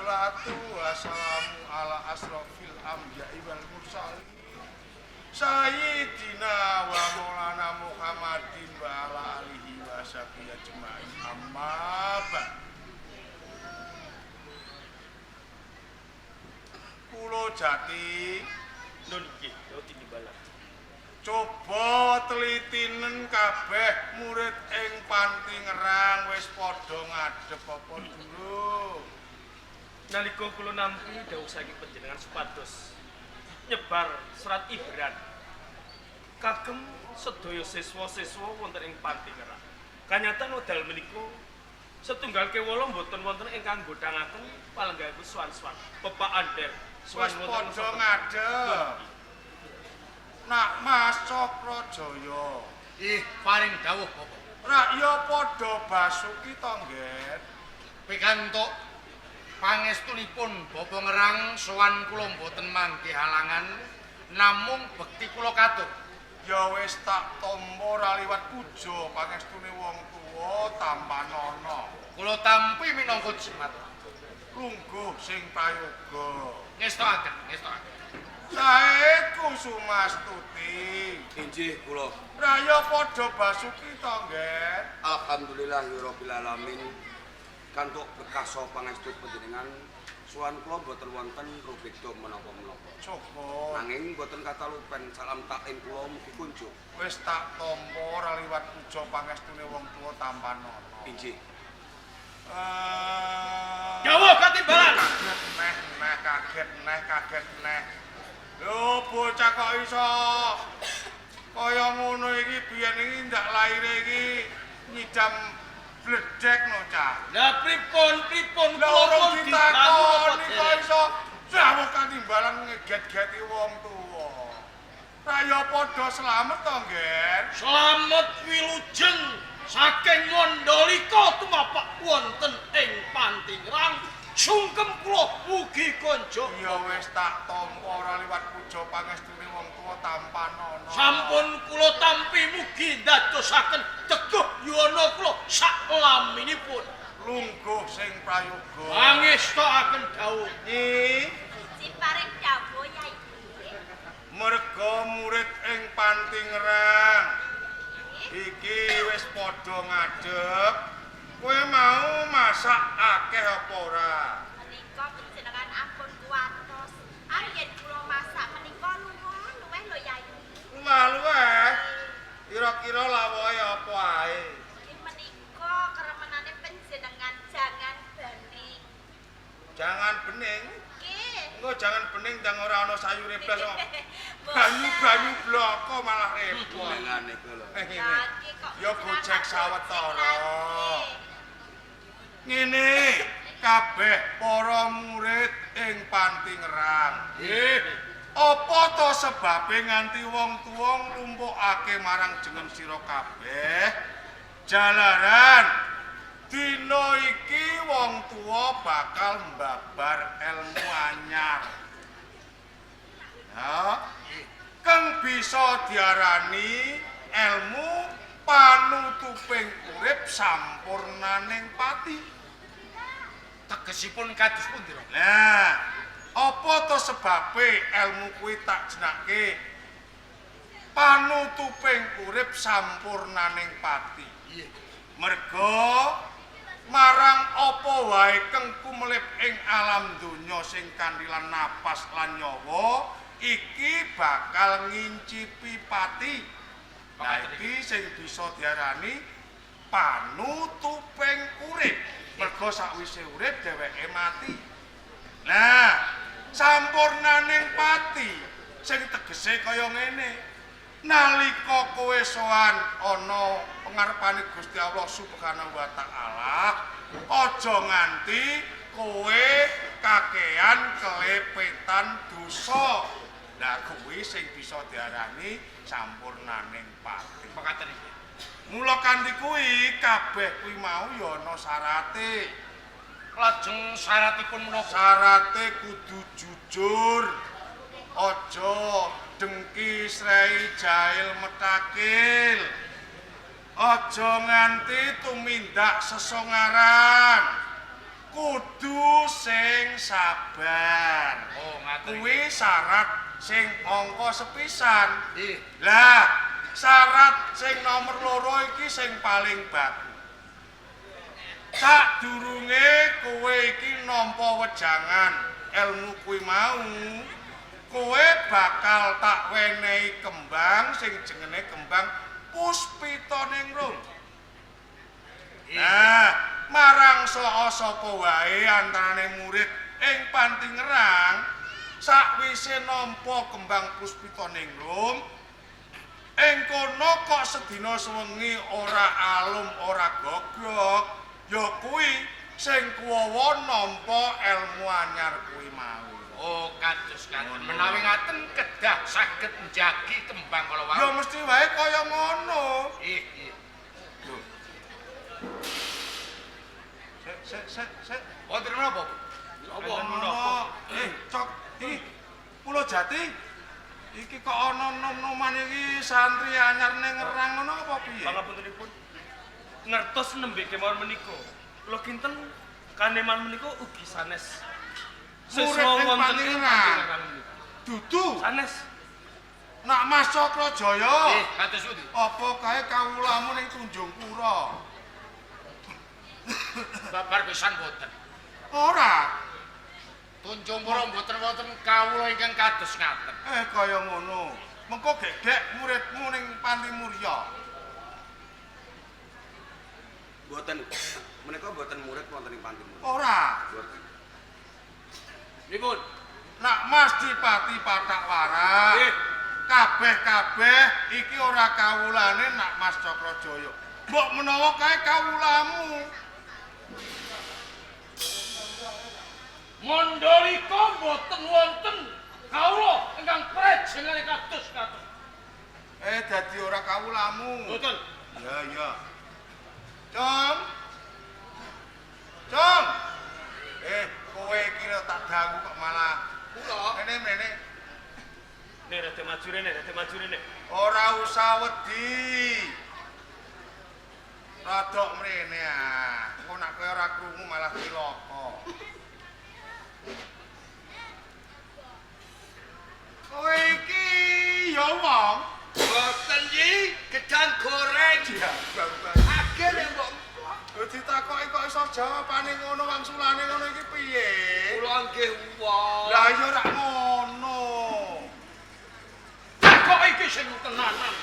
Wassalatu wassalamu ala asrofil anbiya'i wal mursalin. Sayyidina wa maulana Muhammadin wa ala alihi wa sahbihi ajma'in. Amma ba'd. Kulo Jati Nun nggih, yo tinimbalan. Coba telitinen kabeh murid ing Panti Ngerang wis padha ngadhep apa durung. Nalika kula nampi dawuh saking panjenengan supados nyebar surat Ibran kagem sedaya siswa-siswa wonten ing Panti Ngerang. Kanyatan wekdal menika setunggal kewala mboten wonten ingkang godhangaken palenggahipun swan-swan pepak ander Wis padha ngadhep. Nak Mas Cakrajaya. Ih, paring dawuh Bapak. Rak ya padha basuki to, Ngger. Pikantuk pangestunipun Bapak Ngerang sowan kula mboten manggih halangan namung bekti kula katur. Ya wis tak tampa ora liwat puja pangestune wong tuwa tampanana. Kula tampi minangka jimat. Lungguh sing prayoga. Ngestokaken, ngestokaken. Sae Kusumastuti. Inggih kula. Raya padha basuki to, Ngger. Alhamdulillahirabbil alamin. Kantuk berkah saha pangestu panjenengan sowan kula mboten wonten rubeda menapa-menapa. Syukur. Nanging mboten katalupen salam taklim kula mugi kunjuk. Wis tak tampa ora liwat puja pangestune wong tuwa tampanana. Inggih. Dawuh katimbalan. Kaget neh neh kaget neh kaget neh. Lho bocah kok iso kaya ngono iki biyen iki ndak laire iki nyidam bledek no cah. Lah pripun pripun Lah kula urung pun ditakoni ditakoni kok iso dawuh katimbalan ngeget-geti wong tuwa. Raya padha slamet to, Ngger? Slamet wilujeng saking Mandalika tumapak wonten ing Panti Ngerang. Sungkem kula mugi konjuk. Ya wis tak tampa ora liwat puja pangestune wong tuwa tampanana. Sampun kula tampi mugi ndadosaken teguh yowana kula saklaminipun. Lungguh sing prayoga. Pangestokaken dawuh. Nyi, Siji paring dawuh Yai. Merga murid ing Panti Ngerang iki wis padha ngadhep. Kowe mau masak akeh apa ora? Menika panjenengan ampun kuwatos. Yen kula masak menika luwih-luwih lho Yai. Luwih-luwih. Kira-kira lawohe apa ae? Nggih menika keremenane panjenengan jangan bening. Jangan bening. Nggih. Engko jangan bening ndang ora ana sayure blas kok. Banyu-banyu bloko malah repot. Panjenengan niku lho. Lah iki kok Ya gojek sawetara. Nggih. Ngene kabeh para murid ing Panti Ngerang. Nggih. Apa to sebabe nganti wong tuwa nglumpukake marang jeneng sira kabeh? Jalaran dina iki wong tuwa bakal mbabar elmu anyar. Ya. Keng bisa diarani elmu panutuping urip sampurnaning pati. Tegesipun kados pundi, Romo? Lah, apa to sebabe elmu kuwi tak jenake panutuping urip sampurnaning pati? Iya. Merga marang apa wae keng kumelip ing alam donya sing kandilan napas lan nyawa iki bakal ngincipi pati. Nah, iki sing bisa diarani panutuping urip. Merga sakwise urip dheweke mati. Nah, sampurnaning pati sing tegese kaya ngene. Nalika kowe sowan ana pengarepane Gusti Allah Subhanahu wa taala, aja nganti kowe kakean kelepetan dosa. Lah kuwi sing bisa diarani sampurnaning pati. Mekaten iki. Mula kanthi kuwi kabeh kuwi mau ya ana syarate. Lajeng syaratipun menapa? Syarate kudu jujur. Aja dengki srei jail metakil. Aja nganti tumindak sesongaran. Kudu sing sabar. Oh, ngaten. Kuwi syarat sing angka sepisan. Nggih. Lah, syarat sing nomor loro iki sing paling baku. Sadurunge kowe iki nampa wejangan elmu kuwi mau, kowe bakal tak wenehi kembang sing jenenge kembang Puspitaningrum. Nah, marang saka sapa wae antarane murid ing Panti Ngerang sakwise nampa kembang Puspitaningrum, ing kono kok sedina sewengi ora alum ora gogrok, ya kuwi sing kuwawa nampa elmu anyar kuwi mau. Oh, kados ngaten. Menawi ngaten kedah saged njagi kembang kala wau. Ya mesti wae kaya ngono. Nggih, nggih. Lho. Sik sik sik sik. Wonten menapa? Apa? Cok, iki Pulo Jati. Iki kok ana nom-noman iki santri anyar ning Ngerang ngono apa piye? Pangapuntenipun. Ngertos nembe kemawon menika. Kula kinten kaneman menika ugi sanes. Murid Siswa ing wonten Panti ing Ngerang. Panti Ngerang menika. Dudu. Sanes. Nak Mas Cakrajaya. Nggih, kados pundi? Apa kae kawulamu ning Tunjungpura? Babar pisan boten. Ora. Tunjungpura mboten wonten kawula ingkang kados ngaten. Kaya ngono. Mengko gegek muridmu ning Panti Murya. Mboten. Menika mboten murid wonten ing Panti Murya. Ora. Mboten. Pripun? Nak Mas Dipati Patak Warak. Nggih. Kabeh-kabeh iki ora kawulane Nak Mas Cakrajaya. Mbok menawa kae kawulamu. Mandalika mboten wonten kawula ingkang prejengane kados ngaten. Dadi ora kawulamu. Mboten. Ya, ya. Cung. Cung. Kowe iki lho tak dangu kok malah Kula rene mrene. Nek rada maju rene, rada maju rene. Ora usah wedi. Rodok mrene ah. Engko nek kowe ora krungu malah cilaka. Kowe iki ya wong. Mboten iki gedang goreng. Ya, bang. Agene mbok Lho ditakoki kok iso jawabane ngono wangsulane ngono iki piye? kula nggih wong. Lah ya ora ngono. Kok iki sing tenanan?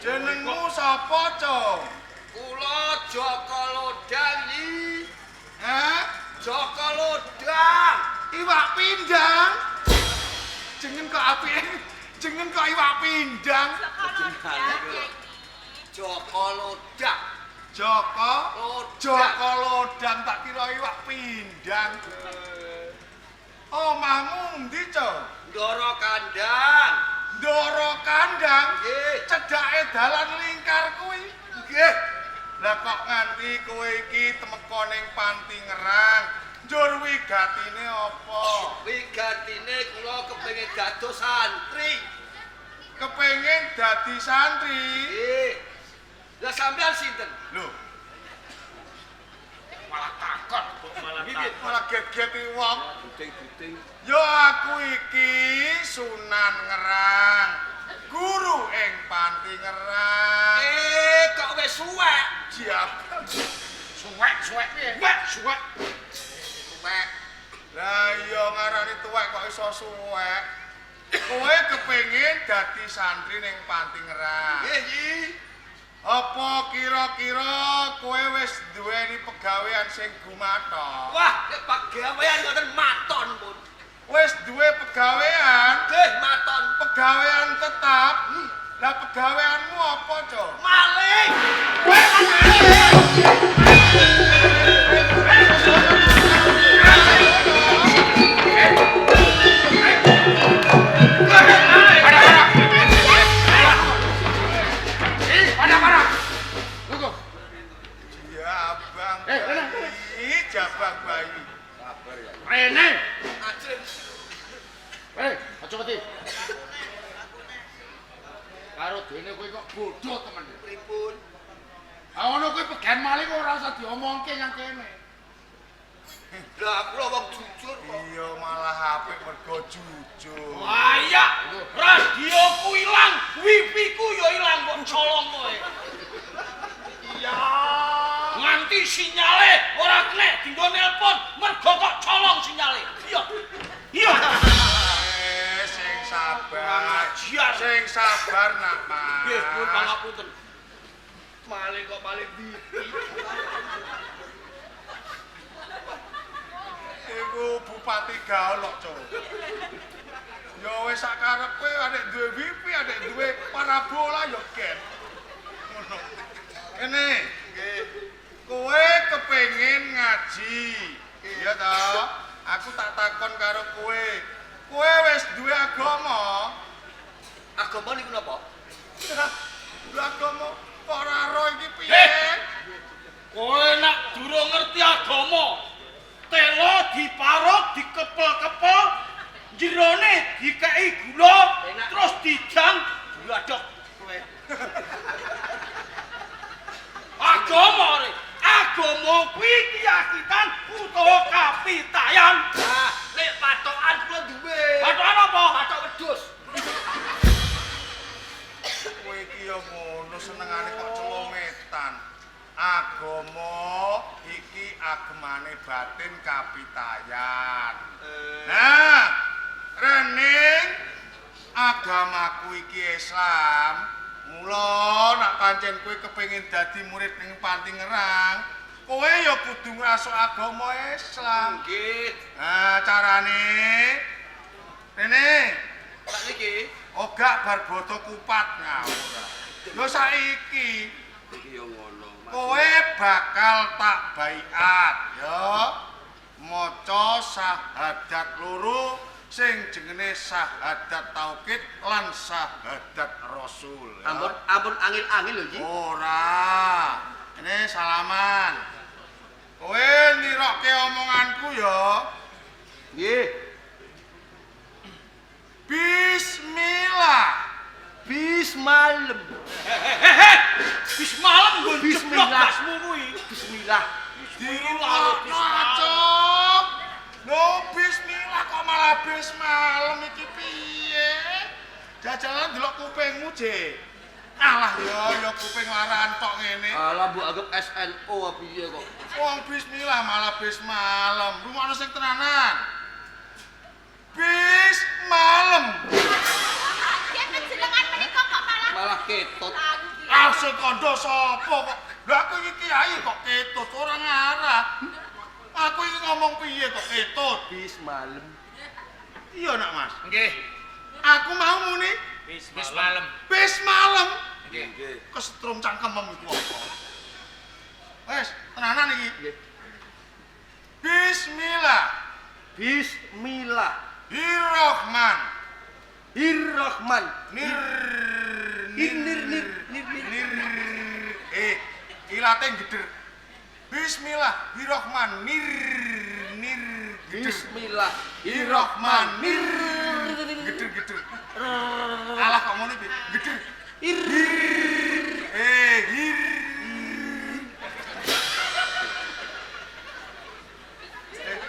Jenengmu sapa, Cung? Kula Jaka Lodang iki. Hah? Jaka Lodang. Iwak pindang. Jeneng kok apike? Jeneng kok iwak pindang? Jaka Lodang ya iki. Jaka Lodang. Jaka Lodang. Jaka Lodang tak kira iwak pindang. Omahmu endi, Cung? Ndara Kandang. Ndara Kandang. Nggih. Cedhake dalan lingkar kuwi. Nggih. Lah kok nganti kowe iki temeka ning Panti Ngerang, njur wigatine apa? Wigatine kula kepengin dados santri. Kepengin dadi santri? Nggih. Lah sampean sinten? Lho, Malah takon. Kok malah takon. malah get-geti wong. Duting-duting. Ya aku iki Sunan Ngerang, guru ing Panti Ngerang. Kok wis suwek? Siap. Suwek-suwek piye? Suwek, suwek. Suwek. Lah iya ngarani tuwek kok iso suwek. Kowe kepengin dadi santri ning Panti Ngerang. Nggih, Yi. Apa kira-kira kowe wis duweni pegawean sing gumathok? Wah, nek pagawean ngoten maton pun. Wis duwe pegawean? Nggih, maton. Pegawean tetap? Lah pegaweanmu apa, Cok? Maling. Pada-pada. Tunggu. Jabang Rene. bayi, jabang bayi. Rene. Ajeng. Aja wedi. Karo dene kowe kok bodoh temen. Pripun? Ha ngono kuwi pegen maling ora usah diomongke nang kene. Lah kula wong jujur kok. Iya malah apik mergo jujur. Wah iya, radioku ilang, wifi-ku ya ilang kok colong kowe. Iya. Nganti sinyale ora kena dinggo nelpon mergo kok colong sinyale. Iya. Iya. Sing sabar. Ajar. Sing sabar nak Mas. Nggih, pun pangapunten. Maling kok maling wifi. Iku bupati gaolok, Cuk. Ya wis sak karepe adek duwe wifi, adek duwe parabola ya gen. Ngono. Kene, nggih. Kowe kepengin ngaji. Iya ta? Aku tak takon karo kowe. Kowe wis duwe agama? Agama niku napa? Lho agama kok ora ro iki piye? Kowe nak durung ngerti agama, telo diparut, dikepel-kepel, jerone dikei gula, terus dijang bladok kowe. Agama re, agama kuwi keyakinan utawa kapitayan. Ah, nek patokan kula duwe. Patokan apa? Patok wedhus. Kowe iki ya ngono senengane kok celometan. Agama iki agemane batin kapitayan. Nah, rening agamaku iki Islam. Mula nek pancen kowe kepengin dadi murid ning Panti Ngerang, kowe ya kudu ngrasuk agama Islam. Nggih. Nah, carane rene Sak niki. Ogak bar boto kupat ngawur. Lho saiki Iki ya ngono. kowe bakal tak baiat ya. Maca syahadat loro sing jenenge syahadat tauhid lan syahadat rasul. Ya. Ampun ampun angil-angil lho iki. Ora. Ini salaman. Kowe nirokke omonganku ya. Nggih. Bismillah. Bis malem. Bis malam nggon jeblok Bismillah. gasmu kuwi. Bismillah. Dirungokno acok. Lho bismillah kok malah bis malam iki piye? Jajalan delok kupingmu, Je. Alah ya ya kuping larahan tok ngene. Alah mbok anggap SNO apa piye kok. Wong bismillah malah bis malam. Rungokno sing tenanan. Bis malam. Nggih panjenengan menika kok malah Malah ketut. Ah sing kandha sapa kok? Lha aku iki kiai kok ketut ora ngarah. Aku iki ngomong piye kok ketut? Bis malem. Iya nak Mas. Nggih. Aku mau muni Bis Bis malem. bis malam. Nggih. Kesetrum cangkemem iku apa? Wes, tenanan iki. Nggih. Bismillah. Bismillah. Birrohman. Birrahman. Nir Nir nir nir nir nir. Nir ilate geder. Bismillah, Birrohman nir nir geder. Bismillah. Birrohman nir geder geder. Alah kok ngono iki? Geder. Hir.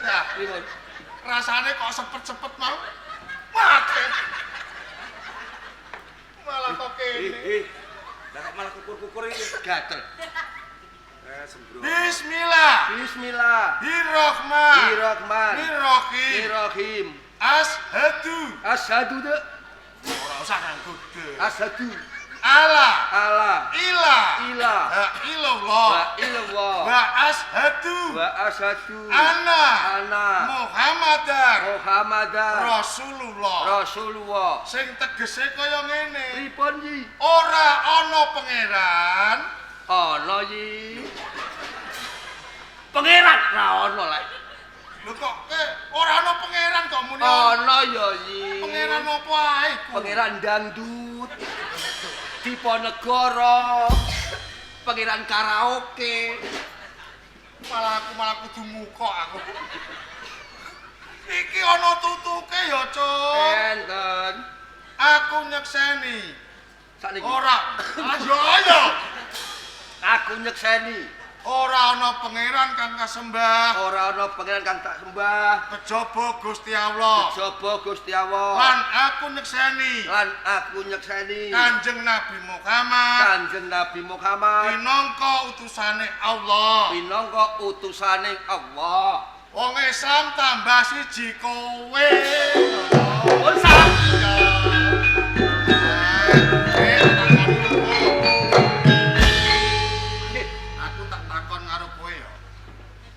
Nah, Pripun? rasane kok sepet-sepet mau. Mati. Malah kok kene. Lah kok malah kukur-kukur iki gatel. Sembrono. Bismillah. Bismillah. Birrohman. Birrahman. Birrohim. Birrahim. Ashadu. Asyhadu de. Ora usah nganggo de. Asyhadu. Ala. Ala. Ila. Ila. Ha ilallah. Wa ilallah. Wa ashadu. Wa asyhadu. Anna. Ana. Muhammadar. Muhammadar. Rasulullah. Rasulullah. Sing tegese kaya ngene. Pripun yi? Ora ana pangeran. Ana yi. Pangeran ra ana lek. Lho kok ora ana pangeran kok muni Ana ya yi. Pangeran apa ae iku? Pangeran dangdut. Diponegoro. Pangeran karaoke. Malah aku malah kudu mukok aku. Iki ana tutuke ya, Cuk. Enten. Aku nyekseni. Sakniki. Ora. Ah yo yo. Aku nyekseni ora ana pangeran kang kasembah ora ana pangeran kang tak sembah kejaba Gusti Allah. Kejaba Gusti Allah. Lan aku nyekseni. Lan aku nyekseni Kanjeng Nabi Muhammad. Kanjeng Nabi Muhammad minangka utusane Allah. Minangka utusane Allah. Wong Islam tambah siji kowe. Pun sah. Aku tak takon karo kowe ya.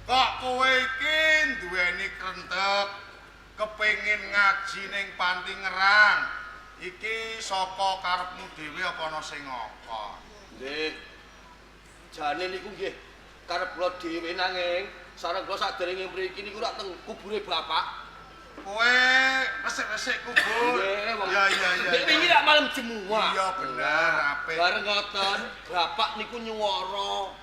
Kok kowe iki duweni krentek kepengin ngaji ning Panti Ngerang. Iki saka karepmu dhewe apa ana sing ngongkon? Nggih. Jane niku nggih karep kula dhewe nanging sareng kula sadèrènge mriki niku rak teng kubure bapak. Kowe resik-resik kubur. Nggih, wong. Ya iya iya. Nek wingi rak malam Jemuah. Iya bener, apik. Bareng ngoten, bapak niku nyuwara.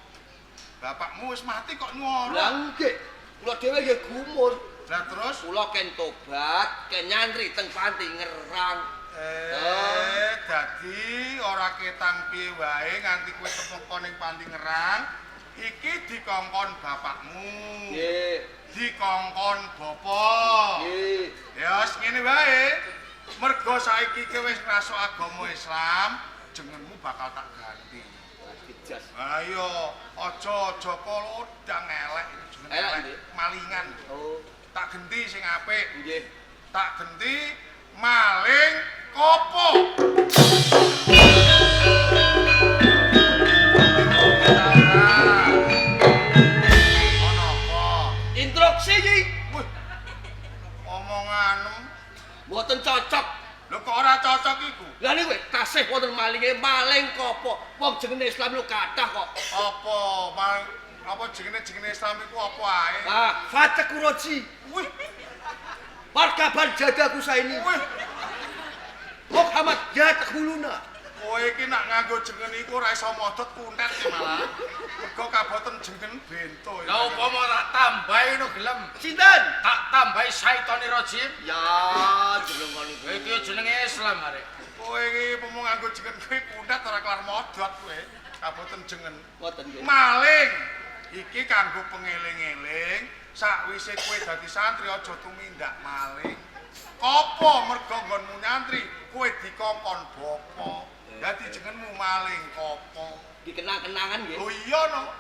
Bapakmu wis mati kok nyuwara? Lah nggih, kula dhewe nggih gumun. Lah terus kula ken tobat, ken nyantri teng Panti Ngerang. Dadi ora ketang piye wae nganti kowe tepeka ning Panti Ngerang, iki dikongkon bapakmu. Nggih. Dikongkon bapa. Nggih. Ya wis ngene wae. Mergo saiki kowe wis ngrasuk agama Islam, jenengmu bakal tak ganti. Jas. Ayo, aja-aja kolodang elek jeneng elek, malingan. Oh. Tak genti sing apik. Nggih. Tak genti maling kopo. Ono apa? Instruksi iki. Wih. Omonganem mboten cocok. Lho kok ora cocok iku? Lah niku tasih wonten malinge maling kopo. Wong jenenge Islam lho kathah kok. Apa? Maling apa jenenge-jenenge Islam iku apa ae? Ah, Fatih Kuroji. Wih. Warga Barjada Kusaini. Wih. Muhammad Yatkhuluna. Kowe iki nak nganggo jeneng iku ora iso modot kuntet malah. Mergo kaboten jeneng bento. Lah upama tak tambahi ngono gelem. Sinten? Tak tambahi Syaitoni Rajim. Ya, jeneng ngono iku. Iki jenenge Islam arek. Kowe iki upama nganggo jeneng kowe kuntet ora kelar modot kowe. Kaboten jeneng. Mboten nggih. Maling. Iki kanggo pengeling-eling, sakwise kowe dadi santri aja tumindak maling. Kopo mergo nggonmu nyantri, kowe dikongkon bapa. Dadi jenengmu maling kopo. Dikenang-kenangan nggih. Oh iya no.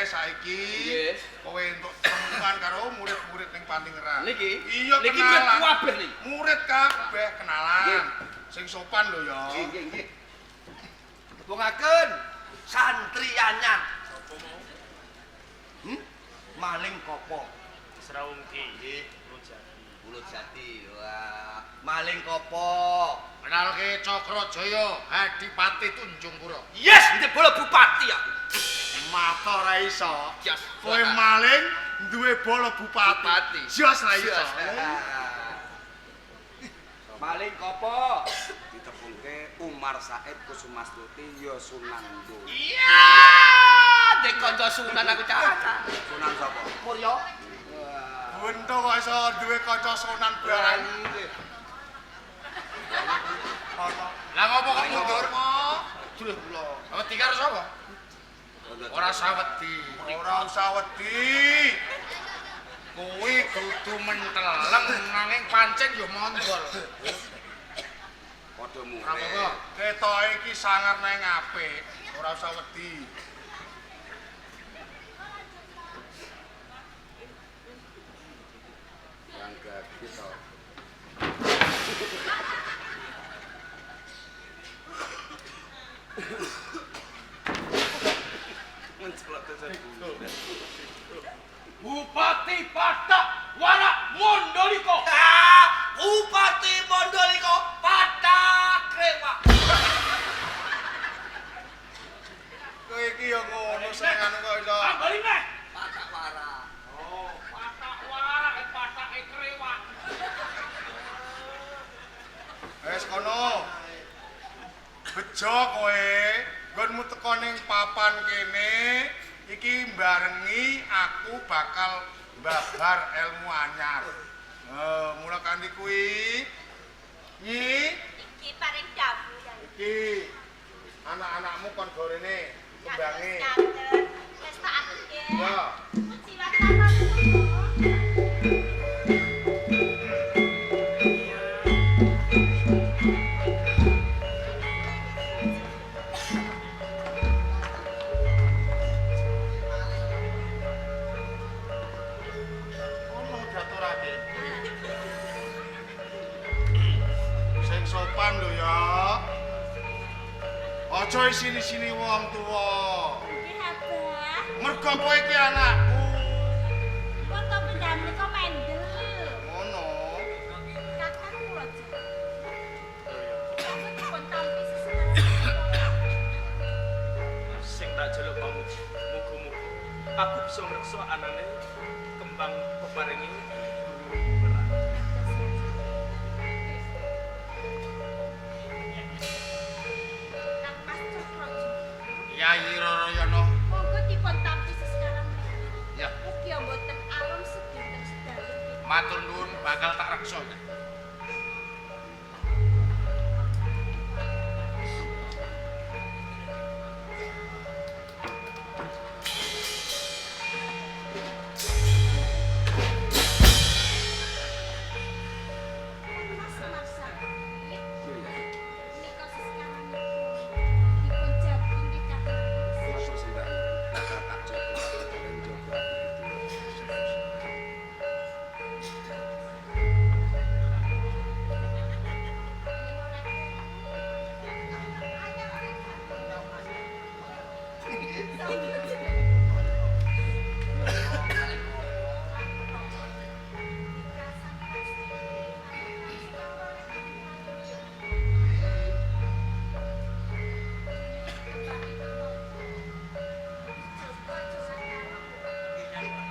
Saiki kowe entuk temuan karo murid-murid ning Panti Ngerang. Niki? Iya niki murid kabeh niki. Murid kabeh kenalan. Sing sopan lho ya. Nggih, nggih, nggih. Tepungaken santri anyar. Sapa mau? Maling kopo. Srawungki. Nggih, Pulo Jati. Pulo Jati. Wah, maling kopo. Kenalke Cakrajaya Adipati Tunjungpura. Yes, ndek bola bupati aku. Mata ora iso. Yes. Kowe maling duwe bola bupati. Jos ra iso. Maling kopo. Ditepungke Umar Said Kusumastuti ya Sunando. Iya, ndek kanca Sunan aku cah. Sunan sapa? Murya. Bento kok iso duwe kanca Sunan barang. Lah ngopo kok mundur? Duh kula. Wedi karo sapa? Ora usah wedi. Ora usah wedi. Kuwi kudu menteleng nanging pancen ya mondol. Padha mure. Ora apa-apa. Ketoke iki sangar nang apik, ora usah wedi. Yang gagih to. Bupati Patak Warak Mondoliko. Bupati Mondoliko Patak Krewak. Kowe iki ya ngono senengane kok iso. Bali meh. Patak Warak. Oh, Patak Warak patake krewak. Wes kono. Bejo kowe, nggonmu teko ning papan kene iki mbarengi aku bakal mbabar ilmu anyar. Mula kanthi kuwi Nyi iki paring dawuh ya. Iki anak-anakmu kon gorene. Kembange. Kados wis tak atur nggih. Ya. Puji waktana. Ono diaturake. Sing sopan lho ya. Aja isini-sini wong tuwa. Nggih, Abah. Mergo kowe iki anakku. Kok to penjenengan menika mendel. Ngono. Kakang kula jek. Sampun dipun tampi seseorang. Sing tak jaluk pamuji, muga-muga aku bisa ngreksa anane kembang peparingi guru ngerang. Kang Mas Cokro. Yayi Rarayana. Monggo dipun tampi sesekarang. Ya. Mugi mboten alun sedinten sedalu. Matur nuwun bakal tak reksa. Kang Mas Marsa. Iya ya. Menika sesekarang dipun jaga nggih Kang Mas. Matur sembah nuwun. Bakal tak jaga lan jaga ati itu.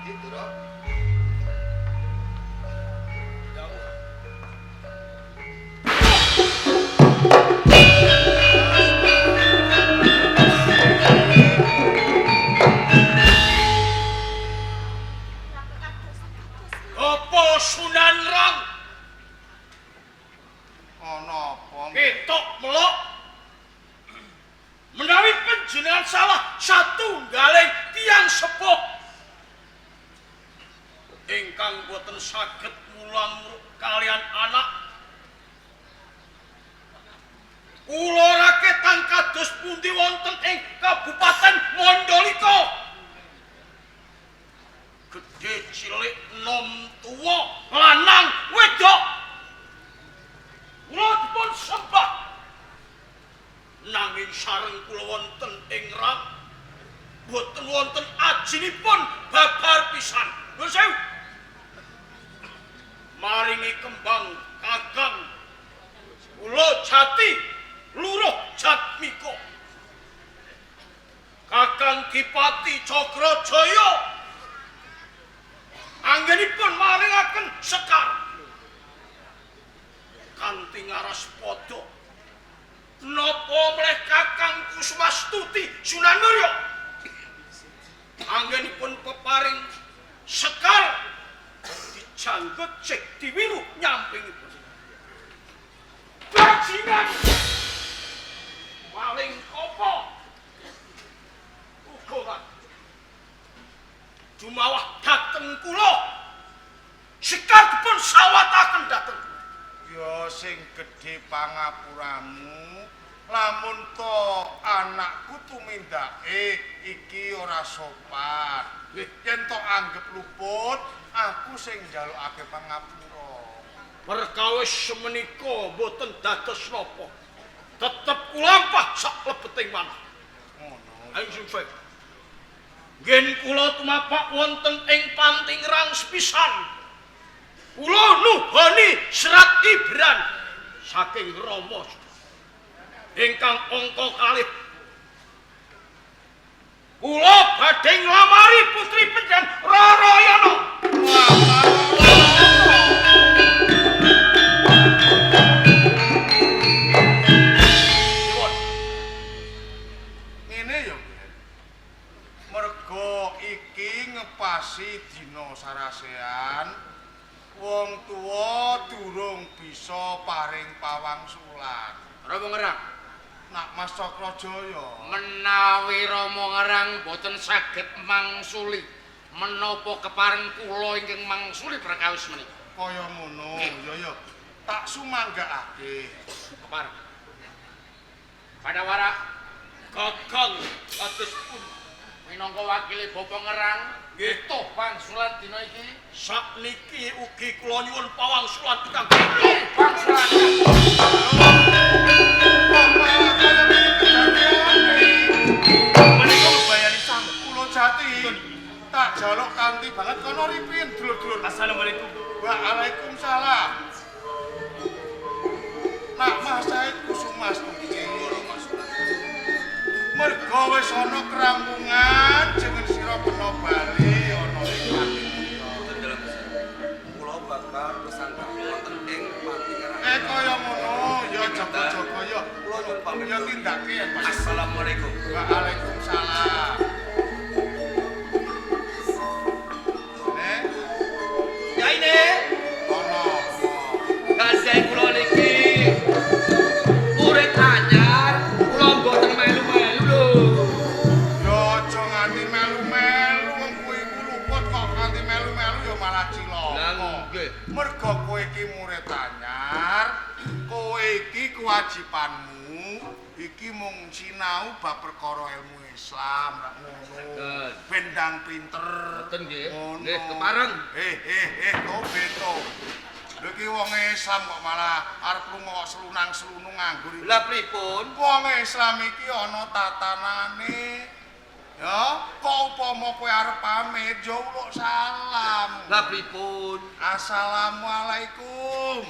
Itu lho. Apa Sunan Rang Ana apa? ketok melok? Menawi panjenengan salah satunggaling tiyang sepuh ingkang boten saged mulang kalian anak, kula raketan kados pundi wonten ing Kabupaten Mandalika? Gedhe cilik nom tuwa lanang wedok kula dipun sembah, nanging sareng kula wonten ing rak boten wonten ajinipun babar pisan. Nuwun sewu. Maringi kembang kakang kula jati luruh jatmika. Kakang Dipati Cakrajaya anggenipun maringaken sekar kanthi ngaras padha. Napa mleh Kakang Kusumastuti Sunan Muria anggenipun peparing sekar dijanggut cek diwiru nyampingipun. Bajingan paling kopo uga kan jumawah dhateng kula sekar dipun sawataken dhateng kula. Ya sing gedhe pangapuramu, lamun to anakku tumindake iki ora sopan. Yen to anggep luput, aku sing njalukake pangapura. Perkawis menika mboten dados napa. Tetep kulampah sak lebeting manah. Ngono. Ayo sing bae. Ngen kula tumapak wonten ing Panting Rang sepisan. Kula nuhoni serat Ibran saking Rama ingkang angka kalih. Kula badhe nglamari putri panjenengan Rarayana. Nyuwun. Ngene ya, Ger. Mergo iki ngepasi dina sarasean, wong tuwa durung bisa paring pawangsulan. Rama ngerang. Nak Mas Cakrajaya. Menawi Rama Ngerang boten saged mangsuli, menapa kepareng kula ingkang mangsuli perkawis menika? Kaya ngono, ya ya. Tak sumanggakake. Kepareng. Padawara Kakang kados pun minangka wakile Bapak Ngerang, Nggih. butuh wangsulan dina iki. Sakniki ugi kula nyuwun pawangsulan ingkang Wangsulan. Kok malah kaya ngene kedadeane? Menika mbayani sanget. Kula Jati. Tak jaluk kanthi banget kono ripin dulur-dulur. Assalamualaikum. Waalaikumsalam. Nak Mas Said Kusumas iki. Mergo wis ana kerampungan jeneng sira kena bali ana ing pati. Kula bakal pesanggah wonten ing Pati Ngerang. Kaya ngono ya jaga-jaga ya. Kula nyuwun pamit. Ya tindake ya Mas. Assalamualaikum. Waalaikumsalam. Nek Yaine, ana. kasih kula niki murid anyar, kula mboten melu-melu lho. Ya aja nganti melu-melu wong kowe iku luput kok nganti melu-melu ya malah cilaka. Lah nggih. Mergo kowe iki murid anyar, kowe iki kewajibanmu iki mung sinau bab perkara ilmu Islam rak ngono. Betul. Ben ndang pinter. Ngoten nggih. Ngono. Nggih, kepareng. To beto. Lho iki wong Islam kok malah arep lunga kok selunang-selunung nganggur iki. Lah pripun? Wong Islam iki ana tatanane. Ya, kok upama kowe arep pamit ya uluk salam. Lah pripun? Assalamualaikum.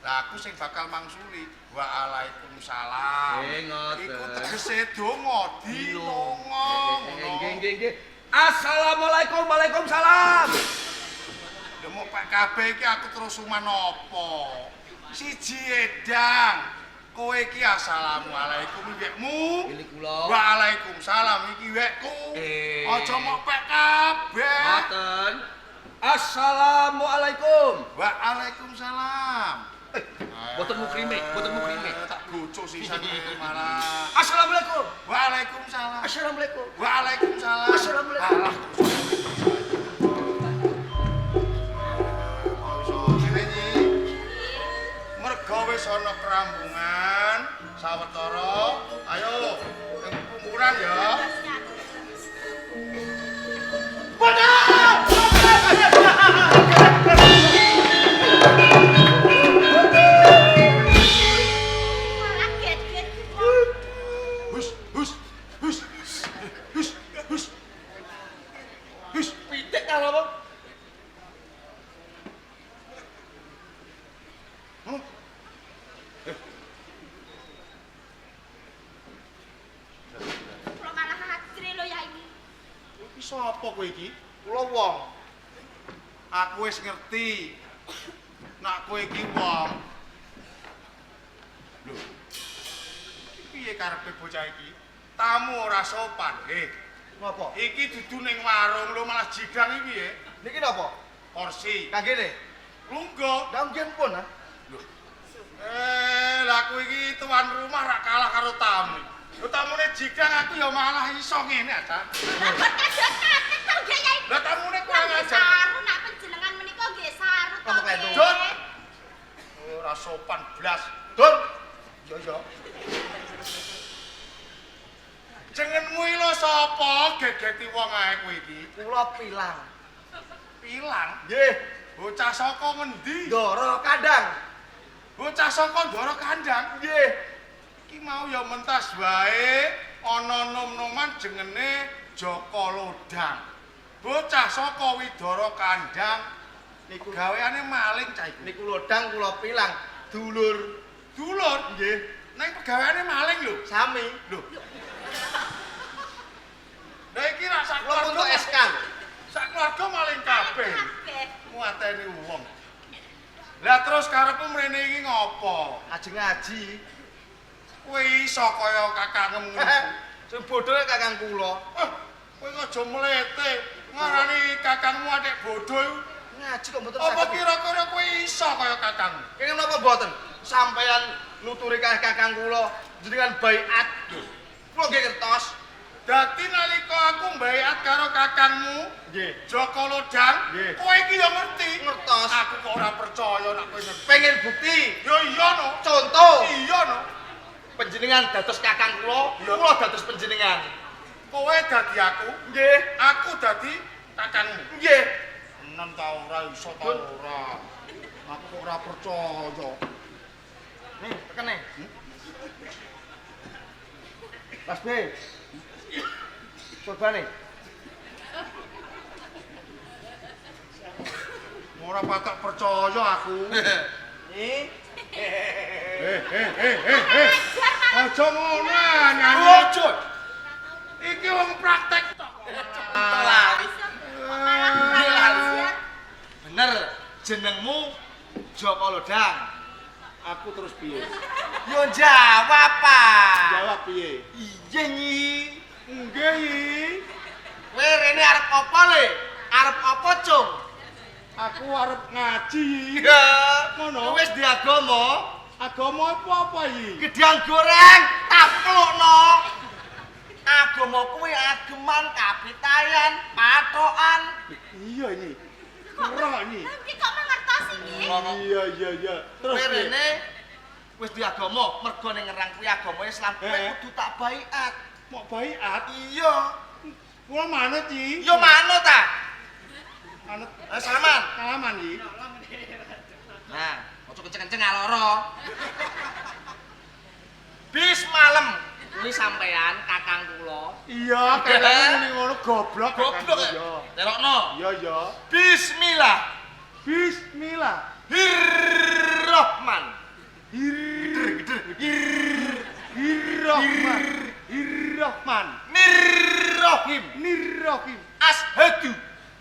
Lah aku sing bakal mangsuli. Waalaikumsalam. Ngoten. Iku tegese donga dilonga ngono. Nggih, nggih, nggih. Assalamualaikum, waalaikumsalam. Lha mok pek kabeh iki aku terus uman apa? Siji edang. Kowe iki assalamualaikum wekmu. Ini kula. Waalaikumsalam iki wekku. Aja mok pek kabeh. Ngoten. Assalamualaikum. Waalaikumsalam. Mboten mukrime, mboten mukrime. Tak gocok sisan iki malah. Assalamualaikum. Waalaikumsalam. Assalamualaikum. Waalaikumsalam. Assalamualaikum. Alah. Kok iso ngene iki? Mergo wis ana kerambungan sawetara, ayo ing pungkuran ya. Malah geget wong. Hus hus hus hus hus. Hus. Pitik ta lho, Bang? Huh? Kula malah ajre lho ya iki. Iki sapa kowe iki? Kula wong. Aku wis ngerti. Nak kowe iki wong. Lho. Iki piye karepe bocah iki? Tamu ora sopan. Napa? Iki dudu ning warung lho malah jidang iki piye? Niki napa? Kursi. Kanggene. Lungguh. Lah nggih pun ha. Lah aku iki tuan rumah rak kalah karo tamu. Lho tamune jidang aku ya malah iso ngene aja. Lah kok kaget to nggih ya iki. Lah tamune kurang Nggih ajar. saru nak panjenengan menika nggih saru to. Napa klentu? nggih. Dun. Ora sopan blas. Dun. Yo yo. Jenengmu iki lho sapa gegeti wong ae kowe iki? Kula pilang. Pilang. Nggih. Bocah saka ngendi? Ndara kandang. Bocah saka Ndara Kandang. Nggih. Iki mau ya mentas wae ana nom-noman jengene Jaka Lodang. Bocah saka Widara Kandang Niku gaweane maling cah iku. niku lodang kula pilang. Dulur. Dulur, Nggih. nang pegaweane maling lho. Sami. Lho. Lah iki rak sak Kula keluarga untuk SK. Sak keluarga maling kabeh. Kabeh. Nguateni wong. Lah terus karepmu mrene iki ngopo? Ajeng ngaji. Kowe iso kaya kakangmu ngono. Sing bodho kakang kula. Kowe aja mlete. Ngarani kakangmu atik bodho iku. Ngaji kok mboten Apa saged. kira-kira kowe iso kaya kakangmu? Kene napa mboten? Sampeyan nuturi kalih kakang kula Jenengan baiat. Kula nggih ngertos. Dadi nalika aku mbaiat karo kakangmu, Nggih. Joko Lodang, Nggih. kowe iki ya ngerti. Ngertos. Aku kok ora percaya nek kowe ngerti. Pengen bukti. Ya iya no. Contoh. Iya no. Panjenengan dados kakang kula, Iya. kula dados panjenengan. Kowe dadi aku, Nggih. aku dadi kakangmu. Nggih. Enem ta ora iso ta ora. Aku kok ora percaya. Nih, tekene. Mas B. Coba nih. Ora patok percaya aku. Nih. Eh eh eh eh eh. Ajar malah. Aja ngono ah, nyanyi. Ojo. Iki wong praktek tok. Lali. Kok malah kurang ajar. Bener, jenengmu Joko Lodang. Aku terus piye? Yo jawab, Pak. Jawab piye? Iya nyi. Nggih, Yi. Kowe rene arep apa le? Arep apa, Cung? Aku arep ngaji, Yi. Iya. Ngono. Wis di agama, Agama apa apa, Yi? gedang goreng taplukno. Agama kuwi ageman kapitayan, patokan. Iya, Yi. Ora, Yi. Lah iki kok mangertosi nggih? Iya, iya, iya. Terus Kowe piye? rene wis di agama, mergo ning ngerang kuwi agama Islam, kowe Eh. kudu tak baiat. Mok baiat? Iya. Kula manut, Yi. Yo manut ta? Manut. Eh, salaman. Salaman, Yi. Nah, ojo kenceng-kenceng aloro. Bis malam kuwi sampean kakang kula. Iya, kayaknya muni ngono goblok. Goblok. Iya. Telokno. Iya, iya. Bismillah. Bismillah. Hirrahman. Hirrahman. Hirrahman. Nirrohim. Nirrohim. Ashadu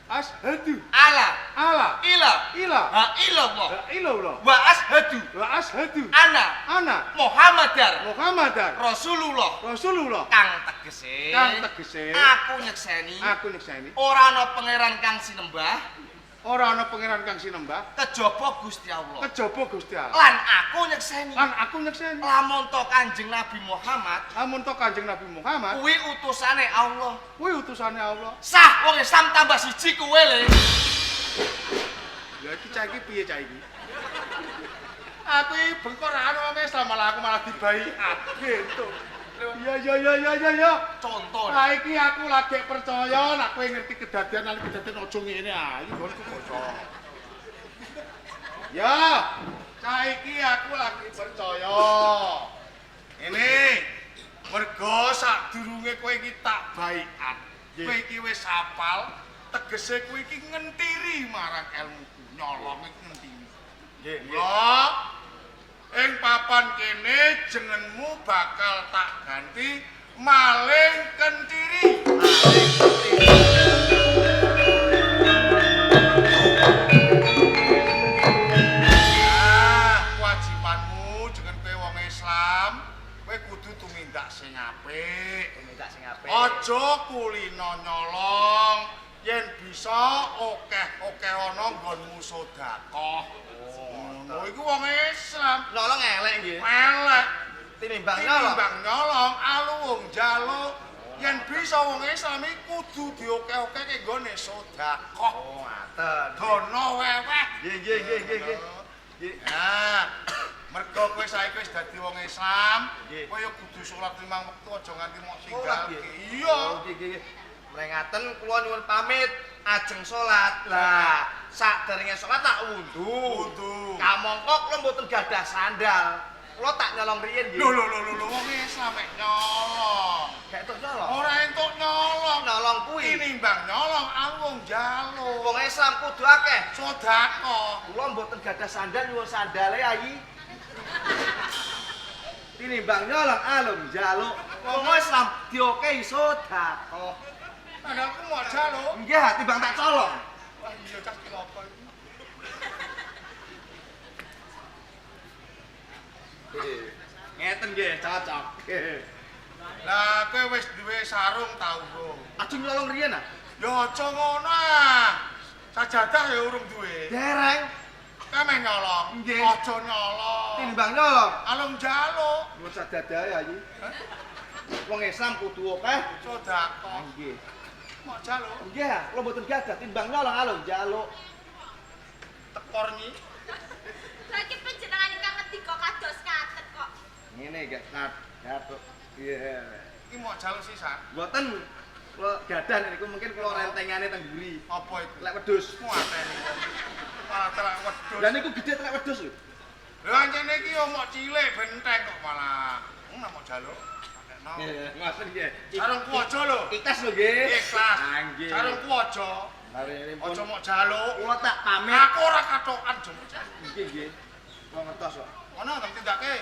Ashadu ala ala ila ila ha illallah la ilallah wa ashadu wa ashadu ana ana Muhammadar Muhammadar Rasulullah Rasulullah kang tegese kang tegese aku nyekseni aku nyekseni ora ana pangeran kang sinembah ora ana pangeran kang sinembah kejaba Gusti Allah kejaba Gusti Allah lan aku nyekseni lan aku nyekseni lamun to Kanjeng Nabi Muhammad lamun to Kanjeng Nabi Muhammad kuwi utusane Allah kuwi utusane Allah. Sah wong Islam tambah siji kowe le. Ya iki cah iki piye cah iki? Aku iki bengkok ra ono wong Islam malah aku malah dibaiat gitu. Iya iya iya iya iya iya. Contoh. Lah iki aku lagi percaya nek kowe ngerti kedadian lan kedadian aja ngene ah, iki nggonku basa. Ya, cah iki aku lagi percaya. Ini mergo sadurunge kowe iki tak baiat. Kowe iki wis hafal, tegese kowe iki ngentiri marang ilmuku, nyolong iki ngentiri. Nggih, Mula ing papan kene jenengmu bakal tak ganti Maling Kentiri. Nah, kewajibanmu jeneng kowe wong Islam, kowe kudu tumindak sing apik. Tumindak sing apik. Aja kulino nyolong, yen bisa akeh-akeh ana nggonmu sedekah. Ngono iku wong Islam. Nolong elek nggih. Elek. Tinimbang nyolong. Tinimbang nyolong aluwung njaluk. Yen bisa wong Islam iki kudu diokeh-okehke nggone sedekah. Oh, ngaten. Dono weweh. Nggih, nggih, nggih, nggih, nggih. Nah, mergo kowe saiki wis dadi wong Islam, Nggih. kowe ya kudu salat limang wektu aja nganti mok Salat, tinggalke. nggih. Iya. Oh, nggih, nggih, nggih. Mrengaten kula nyuwun pamit ajeng salat. Lah, sakderenge salat tak wundu. Wundu. Kamangka kula mboten gadah sandal. Kula tak nyolong riyin nggih. Lho lho lho lho wong Islam mek nyolong. Gak entuk nyolong. Ora entuk nyolong. Nyolong kuwi. Tinimbang nyolong aluwung njaluk. Wong Islam kudu akeh. Sedekah. Kula mboten gadah sandal nyuwun sandale ayi. Tinimbang nyolong alung njaluk. Wong Islam diokehi sedekah. Sandalku mau njaluk. Nggih, timbang tak colong. Wah iya cah cilaka iki. Ngeten nggih, cocok. Lah kowe wis duwe sarung ta urung? Ajeng nyolong riyen ah? Ya aja ngono ah. Sajadah ya urung duwe. Dereng. Kowe meh nyolong. Nggih. Aja nyolong. Tinimbang nyolong. Alung njaluk. Nuwun sadadae ayi. Wong Islam kudu akeh sedekah. Nggih. Mok njaluk. Nggih, kula mboten gadah timbang nyolong alung njaluk. Tekor nyi. Lha iki panjenengan ingkang ngendika kados ngaten kok. Ngene gak gathuk. Iya. Iki mok njaluk sisan. Mboten. Kula gadah niku mungkin kula rentengane teng mburi. Apa iku? Telek wedhus. Muateni. Malah telek wedhus. Lah niku gedhe telek wedhus lho. Lha ancene iki yo mok cilik benteng kok malah. Nek mok njaluk. Nggih, ngoten nggih. Sarungku aja lho. Ikhlas lho nggih. Ikhlas. Nggih. Sarungku aja. Aja mok njaluk. Kula tak pamit. Aku ora kathokan aja mok njaluk. Nggih, nggih. Kula ngertos kok. Ono teng tindake.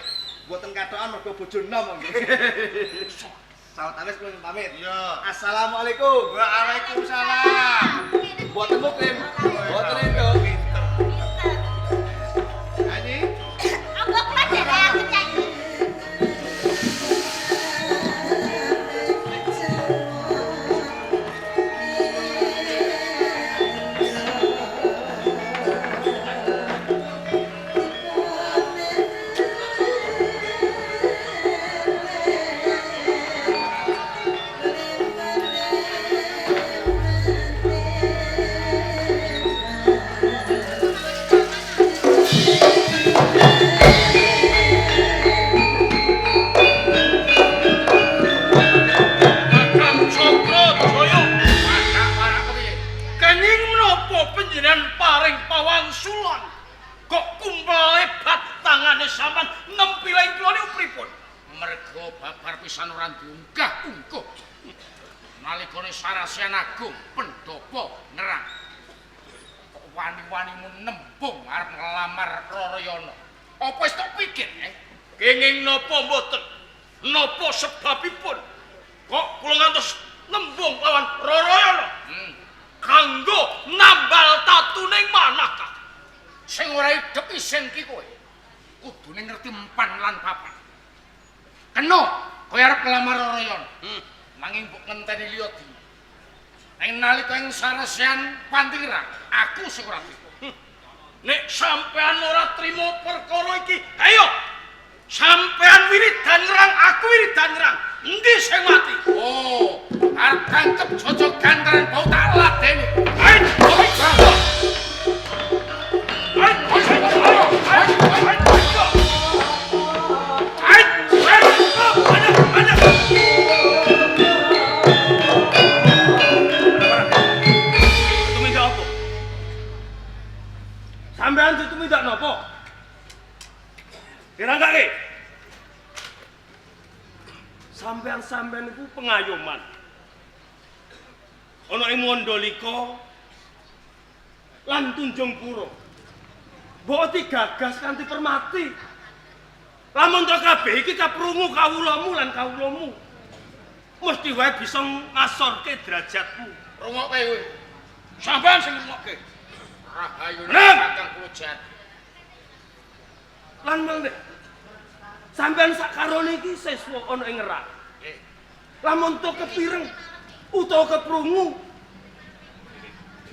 Mboten kathokan mergo bojo enom nggih. Sawetawis kula pamit. Iya. Assalamualaikum. Waalaikumsalam. Mboten mukrim. Mboten entuk. Pinter. Pinter. Anyi. Monggo kula dherekaken Kyai. Kakang Cakrajaya, Warak-warak kepiye? kenging menapa panjenengan paring pawangsulan? Kok kumpul lebat tangane sampean nempi ing kula niku pripun? Mergo babar pisan ora diunggah-ungguh. Nalikane Sarasehan Agung pendhapa ngerang. Kok wani-wanimu nembung arep nglamar Rarayana. Apa wis tok pikir, eh? Kenging napa mboten? Napa sebabipun? Kok kula ngantos nembung lawan Rarayana? Kanggo nambal tatuning manah, Kak. Sing ora idep isin ki kowe. Kudune ngerti empan lan papan. Kena kowe arep nglamar Rarayana. Nanging mbok ngenteni liya dina. Ing nalika ing Sarasehan Pantingrang, aku sing ora trima. Nek sampean ora trima perkara iki, ayo. Sampean wiridan ngerang, aku wiridan ngerang. Endi sing mati? Oh, arep tangkep jojogan karen bau tak ladeni. Ayo, ayo. Ayo, ayo, ayo, ayo. Ayo, ayo, ayo. Tumindak apa? Sampean tumindak napa? Diranggake. Sampean-sampean iku pengayoman. Ana ing Mandalika lan Tunjungpura. Mbok digagas kanthi permati. Lamun to kabeh iki kaprungu kawulamu lan kawulamu. Mesti wae bisa ngasorke derajatmu. Rungokke kowe. Sampean sing ngrungokke. Rahayune Menang! Kakang kula jati. Lan mangke sampean sakarone iki siswa ana ing ngerak. Nggih. Lamun to kepireng utawa keprungu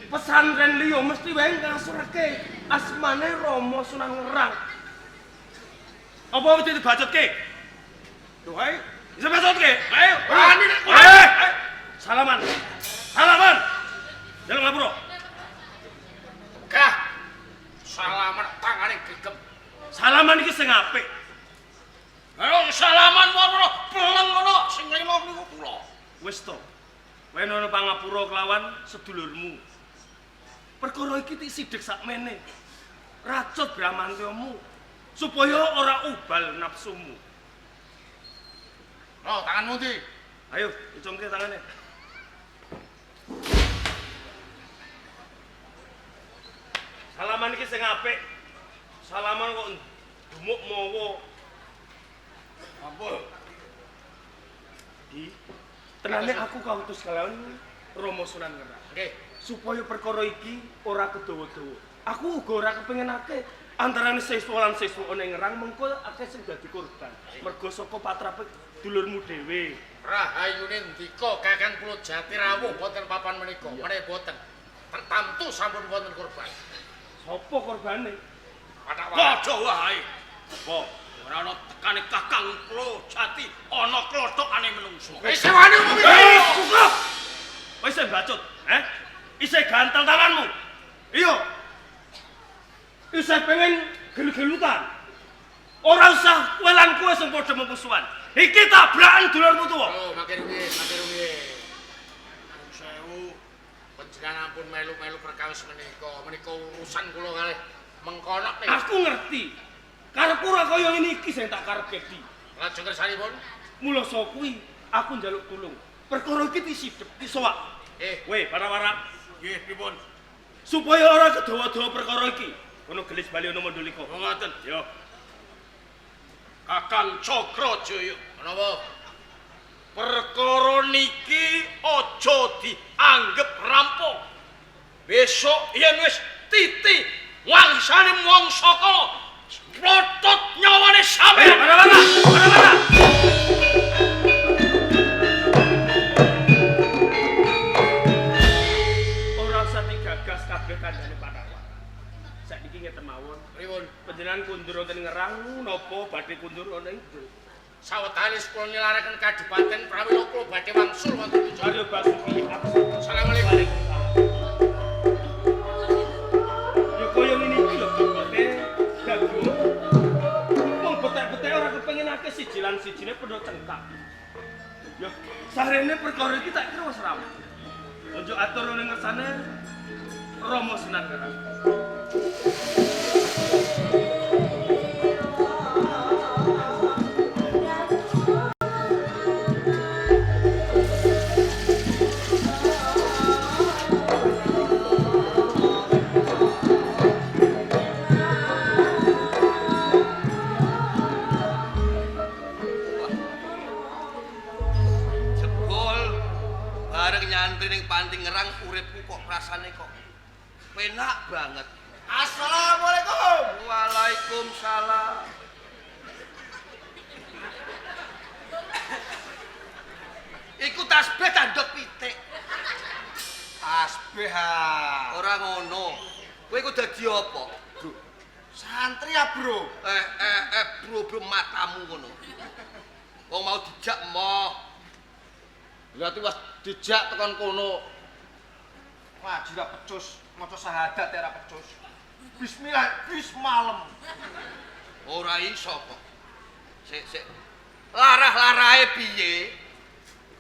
pesantren liya mesti wae ngasorke asmane Rama Sunan Ngerang. Apa wis dibacutke? Lho ae, bisa bacutke? Ayo. Wani nek Eh, salaman. Salaman. Jaluk ngapura. Gah. Salaman tangane gegem. Salaman iki sing apik. Ayo salaman warna peleng ngono sing lima niku kula. Wis to. Wenono pangapura kelawan sedulurmu. Perkara iki tik sidhek sakmene. Racut bramantyamu supaya ora ubal nafsumu. Lho, tanganmu ndi? Ayo, icungke tangane. Salaman iki sing apik. Salaman kok dumuk mawa. Ampun. Di tenane aku kautus kalawan Rama Sunan Ngerang. Nggih. Supaya perkara iki ora kedawa-dawa. Aku uga ora kepengenake antarane siswa lan siswa ana ing Ngerang mengko akeh sing dadi korban. Mergo saka patrape dulurmu dhewe. Rahayune ndika Kakang kula jati rawuh wonten papan menika. Meneh boten. Tertamtu sampun wonten korban. Sapa korbane? Watak-watak. Padha wae. Apa? Ora ana tekane Kakang Pulo Jati ana klothokane menungso. Wis wani umum. Cukup. Wis bacut, eh? Isih gantel tanganmu. Iya. Isih pengen gelu-gelutan. Ora usah kowe lan kowe sing padha memusuhan. Iki tabrakan dulurmu tuwa. Oh, makin rumiyin, makin rumiyin. Sewu. Panjenengan ampun melu-melu perkawis menika. Menika urusan kula kalih mengkono nih. Aku ngerti. Karepku ora kaya ngene iki sing tak karepke di. Lajeng kersanipun. Mula saka kuwi aku njaluk tulung. Perkara iki disidhep, disowak. Kowe para-para. Nggih, pripun? Supaya ora kedawa-dawa perkara iki. Kono gelis bali ana Mandulika. Oh, ngoten. Yo. Kakang Cakrajaya. Menapa? Perkara niki aja dianggep rampung. Besok yen wis titi wangsane mangsa kala plotot nyawane sampeyan. Para-para, para-para. Ora usah digagas kabeh kandhane Panawa. Saiki ngeten mawon. Pripun? Panjenengan kundur wonten Ngerang napa badhe kundur wonten ing Kidul? Sawetawis kula nyelaraken kadipaten prawila kula badhe wangsul wonten Wijaya. Aryo Basuki. Assalamualaikum. Waalaikumsalam. Ya kaya ngene iki lho bebote gagu. Wong betek-betek ora kepengin akeh siji lan sijine padha cengkak. Ya sarene perkara iki tak kira wis rampung. Ojo atur ning ngersane Rama Sunan Ngerang. Jebol bareng nyantri ning Panti Ngerang uripku kok rasane kok penak banget. Assalamualaikum. Waalaikumsalam. Iku tasbih tanduk pitik. Tasbih ha. Ora ngono. Kowe iku dadi apa? Bro. Santri ya, Bro. Bro, bro matamu ngono. Wong mau dijak moh. Berarti wis dijak tekan kono. Ngaji ra pecus, maca syahadat ya ra pecus. Bismillah, bis malem. Ora iso kok. Sik, sik. Larah-larahe piye?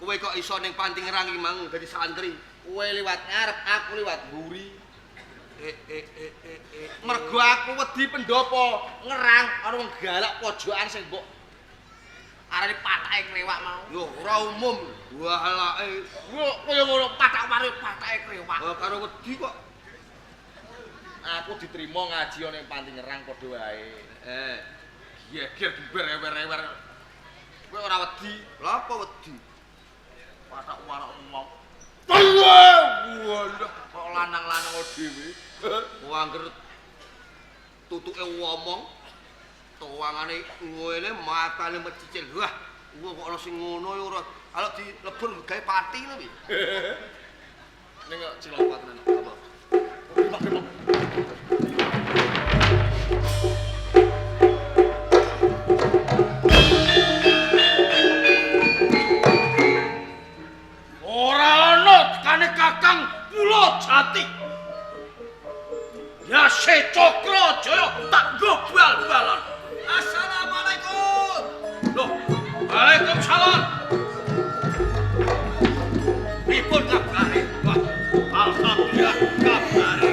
Kowe kok iso ning Panti Ngerang iki mang dadi santri? Kowe liwat ngarep, aku liwat mburi. Mergo aku wedi pendopo Ngerang ana wong galak pojokan sing mbok arane patake krewak mau. Yo ora umum. Wahalake. Yo kaya ngono patak waru patake krewak. Oh, karo wedi kok. Aku diterima ngaji ana ning Panti Ngerang padha wae. Geger geber ewer-ewer. Kowe ora wedi? Lha apa wedi? Patak warak wong. Walah, kok lanang-lanang dhewe. Wangger tutuke ngomong, tuwangane ngene matane mecicil. Wah, wong kok ana sing ngono ya ora. Kalau dilebur gawe pati lho piye. Ning kok cilaka tenan apa? Ora ana tekane Kakang Pulo Jati. Ya se Cakrajaya tak nggo bal-balan. Assalamualaikum. Loh, waalaikumsalam. Pripun kabare? Wah, alhamdulillah kabare.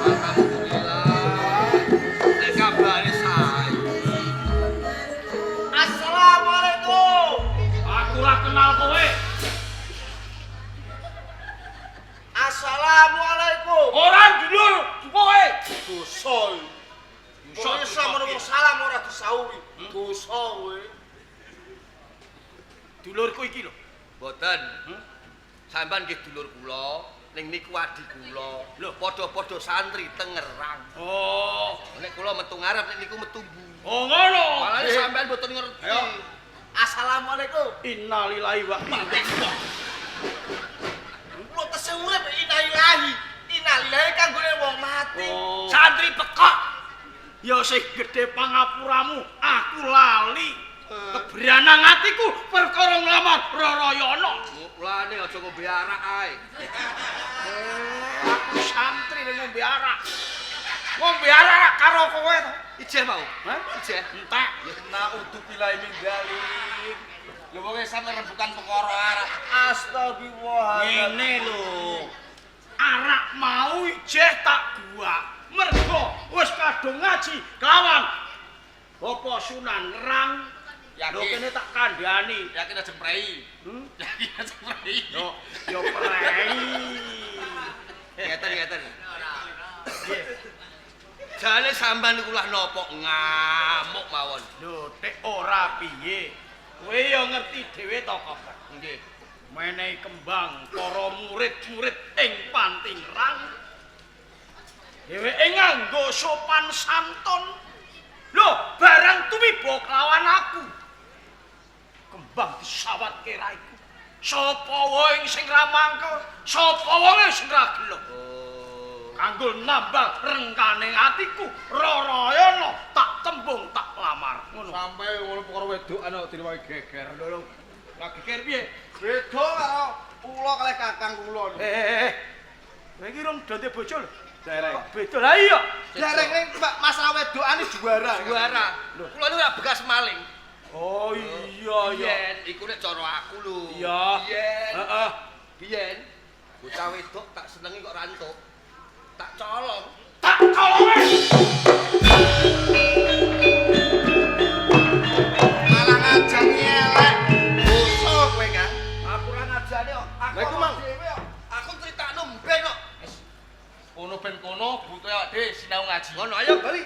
Alhamdulillah. Nek kabare sae. Assalamualaikum. Aku ora kenal kowe. Assalamualaikum. Ora dulur kowe. Dosa. Dosa iso menawa salam ora disauri. Dosa kowe. Dulurku iki lho. Mboten. Sampeyan nggih dulur kula, ning niku adi kula. Lho. Padha-padha santri Tengerang. Oh, Nek kula metu ngarep, nek niku metu mburi. oh ngono. Malah sampeyan mboten ngerti. Ayo. Assalamualaikum. Innalillahi wa inna ilaihi. Kula tesih urip innalillahi. Innalillahi kanggone wong mati. Oh. Santri pekok. Ya sing gedhe pangapuramu, aku lali. Kebranang atiku perkara nglamar Rarayana. Mulane aja ngombe arak ae. Aku santri ning ngombe arak. Ngombe arak karo kowe to. Ijeh mau. Hah? Ijeh. Entek. Naudzubillahi min dzalik. Lho wong sampe rembukan perkara arak. Astagfirullah. Ngene lho. Arak mau ijeh tak gua. Mergo wis kadung ngaji kelawan Bapak Sunan Ngerang. Lho kene tak kandhani. Yakin aja prei. Hmm? Yakin aja prei. Yo yo prei. Ngeten ngeten. Jane sampean niku lah napa ngamuk mawon. Lho tek ora piye. Kowe yo ngerti dhewe to kok. Nggih. Menehi kembang para murid-murid ing Pantingrang. Dheweke nganggo sopan santun. Lho, barang tumiba kelawan aku. Kembang disawatke raiku. Sapa wae sing ra mangkel, sapa wae sing ra gelo. Oh. Kanggo nambah rengkane atiku, Rarayana tak tembung tak lamar. Ngono. Sampai ngono perkara wedokan kok direwangi geger. Lho lho. Lah geger piye? Beda karo kula kalih kakang kula. Kowe iki rong donte bojo lho. Dereng. Kok beda lah iya. Dereng ning masalah wedokane juara. Juara. Kula niku ora bekas maling. Oh iya iya. Biyen iku nek cara aku lho. Iya. Biyen. Heeh. Biyen bocah wedok tak senengi kok rantuk. Tak colong. Tak colonge. Malah ngajani elek. Bosok kowe, Kang. Aku ora ngajani kok. Aku Lah iku mang. dhewe kok. Aku critakno mben kok. Kono ben kono butuhe awake dhewe sinau ngaji. Ngono ayo bali.